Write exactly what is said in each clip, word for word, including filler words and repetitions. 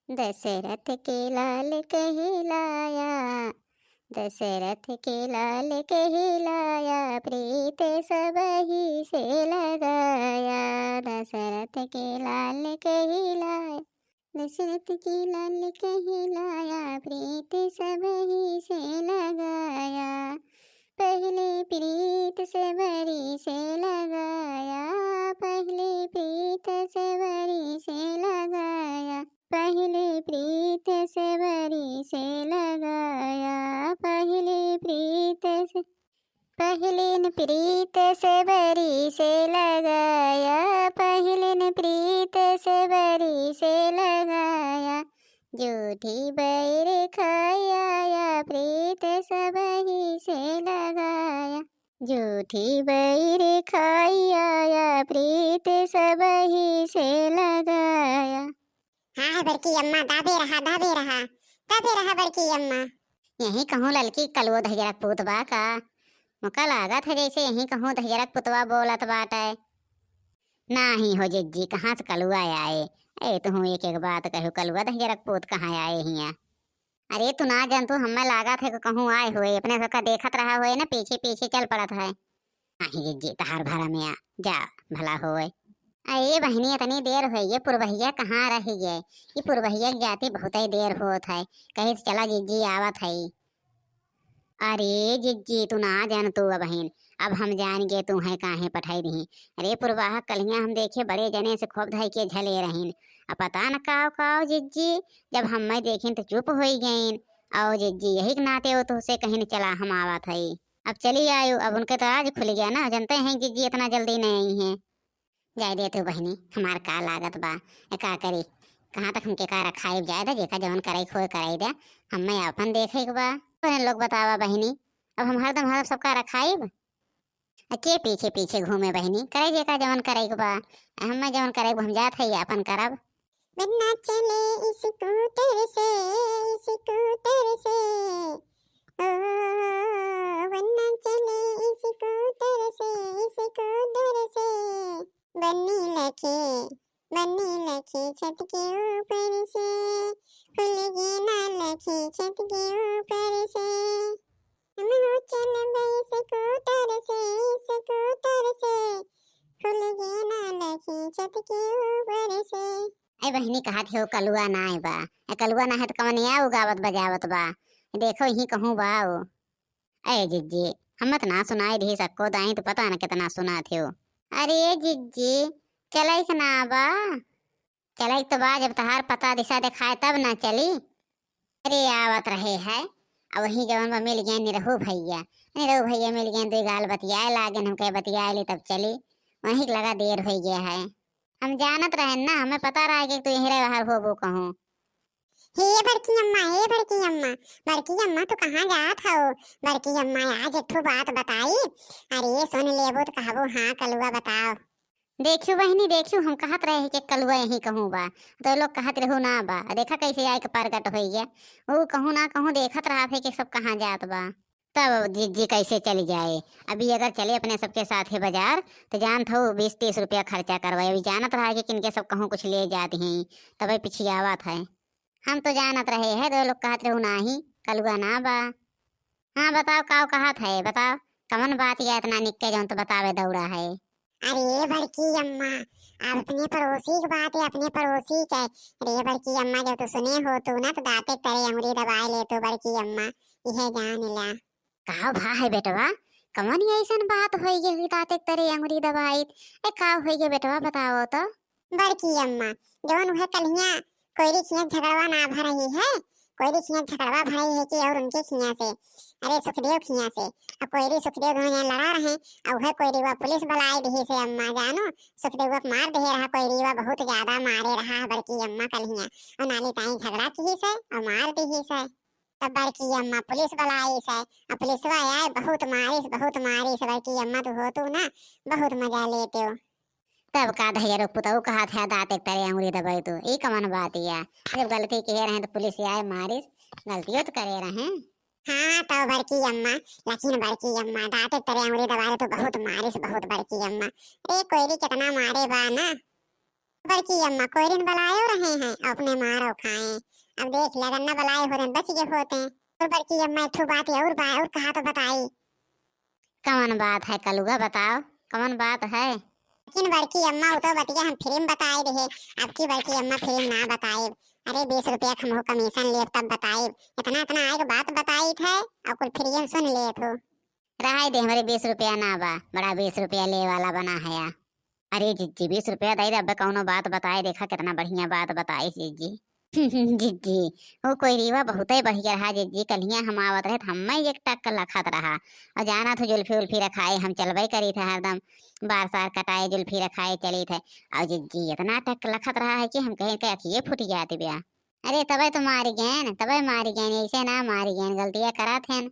दशरथ के लाल कहिलाया, दशरथ के लाल कहिलाया, प्रीत सबही से लगाया। दशरथ के लाल कहिलाया, दशरथ के लाल कहिलाया, प्रीत सबही से लगाया। पहले प्रीत सबरी से लगाया, पहले प्रीत सबरी से लगाया, पहले प्रीत सबरी से लगाया, पहले प्रीत से, पहलिन प्रीत सबरी से लगाया, पहलिन प्रीत सबरी से लगाया। जूठी बैर खाया, प्रीत सबही से लगाया। जूठी बैर खाया, प्रीत सबही से लगाया। हाँ है बड़की अम्मा, दाबे रहा, दाबे रहा, दाबे रहा बड़की अम्मा। यही कहूँ ललकी कलुओ दहिजरक पूत बा का? मुका लागत है जैसे यही कहूँ दहिजरक पुतवा बोलत बाटे। नाही हो जिज्जी, कहाँ से कलुआ आए? ए, तुहूँ एक एक बात कहू, कलुआ दहिजरक पूत कहाँ आए हियाँ? अरे तू ना जान, तू हमें लागत है कि कहूँ आए हुए, अपने सबका देखत रहा हुए ना, पीछे पीछे चल पड़त है। नाही जिज्जी, तहार भरा में आ जा, भला होए। अरे बहिनी, इतनी देर होई, ये पुरबहिया कहाँ रह गए? ये पुरबहिया के जाती बहुत ही देर होत है, कही चला जिज्जी आवत है। अरे जिज्जी, तू ना जान तू बहिन, अब हम जान गए तू है काहे पठाई दही। अरे पुरबाहा कलिया हम देखे बड़े जने से खूब धई के झले रहीन, अब पता न काव काव जिज्जी, जब हम मैं देखिन तो चुप होई गईन। और जिज्जी यही के नाते वो तुहसे कहिन चला हम आवत हई। अब चली आयो, अब उनके तो आज खुल गया ना, जनते हैं जिज्जी इतना जल्दी नहीं आई हैं। जाए दे तू बहिनी, हमार का लागत बा, ए का करी, कहाँ तक हमके का रखाइब, जाए दे, जेका जवन करे के होए कराई दे, हमें आपन देखे के बा। तोहरे लोग बतावा बहिनी, अब हम हरदम हरदम सबका रखाइब? आ के पीछे पीछे घूमे बहिनी, करे जेका जवन करे के बा, हमें जवन करे के बा, हम जात है आपन करब। बन्ना चले स्कूटर से, स्कूटर से, ओ, बन्ना चले स्कूटर से, स्कूटर से। बन्नी लखे, बन्नी लखे छत के ऊपर से, खुल गे ना लखे छत के ऊपर से। हम हो चलबे स्कूटर से, स्कूटर से, खुल गे ना लखे छत के ऊपर से। ए बहिनी, कहत हो कलुआ ना आए बा, ए कलुआ ना है तो कवन या उ गावत बजावत बा, देखो यही कहूँ बा ओ। ए जिज्जी, हमें तो ना सुनाई दिही सक्को दाई, तो पता न कितना सुना थे। अरे जिज्जी, चले के ना बा? चले तो बा, जब तहार पता दिशा दिखाए तब ना चली। अरे आवत रहे है, अब वही जवन बा मिल गए निरहू भैया, निरहू भैया मिल गए, दो गाल बतियाए लागे, हम कहे बतियाए ली तब चली, वहीं के लगा देर हो गया है। हम जानत रहे ना, हमें पता रहा कि तू यहीं रहे बाहर होबो कहूँ। हे बड़की अम्मा, हे बड़की अम्मा, बड़की अम्मा, तू कहाँ जात हो? बड़की अम्मा, आज एक ठो बात बताई। अरे, सुन लेबो तो कहबो, हाँ, कलुआ बताओ। देखियो बहिनी, देखियो, हम कहत रहे कि कलुआ यहीं कहूँ बा, तो लोग कहत रहू ना बा। देखा कैसे आए के प्रगट हो गया। वो कहूँ ना कहूँ देखत रहा थे कि सब कहाँ जात बा। तब जिज्जी कैसे चली जाए? अभी अगर चले अपने सबके साथे बाजार, तो जानत हो बीस तीस रुपया खर्चा करवाए। अभी जानत रहा कि किनके सब कहूँ कुछ ले जात ही, तबे पिछियावत है। हम तो जानत रहे है, दो लोग कहत रहू नाही, कलुआ ना बा। हाँ बताओ, काव कहत है, बताओ, कवन बात या इतना निक्के जौन तो बतावे दौड़ा है? अरे बड़की अम्मा, अब अपने पड़ोसी के बात है, अपने पड़ोसी के। अरे बड़की अम्मा, जब तू सुने हो तू ना, तो दांते तरे अंगुरी दबाए ले तू बड़की अम्मा, यह जान ला। का भा है बेटवा, कवन ऐसन बात होई गई कि दांते तरे अंगुरी दबाइत? ए, का होई गई बेटवा, बताओ तो। बड़की अम्मा, जौन उहे कलिया कोयरी खिया झगड़वा ना भरही है, कोयरी खिया झगड़वा भरही है कि और उनके खिया से, अरे सुखदेव खिया से, अब कोयरी सुखदेव दोनों जने लड़ा रहे, अब उहे कोयरीवा पुलिस बुलाई दिही से अम्मा जानो, सुखदेव को मार दे रहा, कोयरीवा बहुत ज्यादा मारे रहा है बड़की अम्मा कलिया, और नाली ताई झगड़ा किही से और मार दिही से। तब बड़की अम्मा पुलिस बुलाई से, अब पुलिसवा आए, बहुत मारिस, बहुत मारिस, बड़की अम्मा तो हो तू ना, बहुत मजा लेते हो। तब का धैर्य पुतऊ कहा था, दांत एक तरे अंगुरी दबाई तू, ई कवन बात या? जब गलती किहे रहे तो पुलिस आए मारिस, गलतियों तो करे रहे। हाँ तो बड़की अम्मा, लेकिन बड़की अम्मा, दांत एक तरे अंगुरी दबाए तो बहुत मारिस, बहुत बड़की अम्मा। अरे कोयरी कितना मारे बा ना। बड़की अम्मा कोइरिन बलायो रहे हैं, अपने मारो खाए। अब देख लिया, अगर न बलाए होते, बच गए होते। और बड़की अम्मा, एक ठो बात और बा, और कहा तो बताई। कवन बात है कलुआ, बताओ, कवन बात है? लेकिन बड़की अम्मा, वो तो बतिया हम फिर में बताए रहे, अब की बड़की अम्मा फिर में ना बताए। अरे, बीस रुपया के हमहू कमीशन लेब, तब बताए। इतना, इतना आए के बात बताई थे, और कुल फिर में सुन लेत हो। रहाई दे, हमरे बीस रुपया ना बा, बड़ा बीस रुपया ले वाला बना है या। अरे जिज्जी, बीस रुपया दे दे, अबे कौनो बात बताए, देखा कितना बढ़िया बात बताई जिज्जी। जिज्जी, वो कोइरिवा बहुते बढ़िया रहा जिज्जी, कल्हिया हम आवत रहे त हम्मे एक टक लखत रहा। और जाना तो जुल्फी उल्फी रखाए हम चलबे करी थे हरदम, बार सार कटाए जुल्फी रखाए चली थे। और जिज्जी इतना टक लखत रहा है कि हम कहीं के अखिए फूट जाती ब्या। अरे तबे तो मारी गैन, तबे मारी गैन, ऐसे ना मारी गैन, गलतिया करा थे।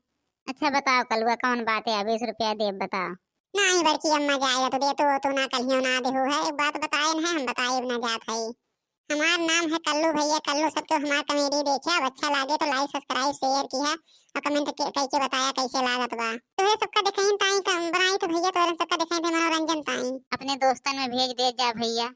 अच्छा बताओ कलुआ, कौन बात है, बीस रुपया देब, बताओ। नाही बड़की अम्मा, जाए तो दे तो, तो ना कल्हियो ना देहू है, एक बात बताए न है, हम बताए ना जात है। हमार नाम है कल्लू भैया, कल्लू। सब तो हमार कॉमेडी देखे, अब अच्छा लागे तो लाइक, सब्सक्राइब, शेयर किया और कमेंट के, करके बताया कैसे लागत बा। तो ये सबका दिखाइन ताई का बनाई तो भैया, तो सबका दिखाइन थे मनोरंजन ताई। अपने दोस्तन में भेज दे जा भैया।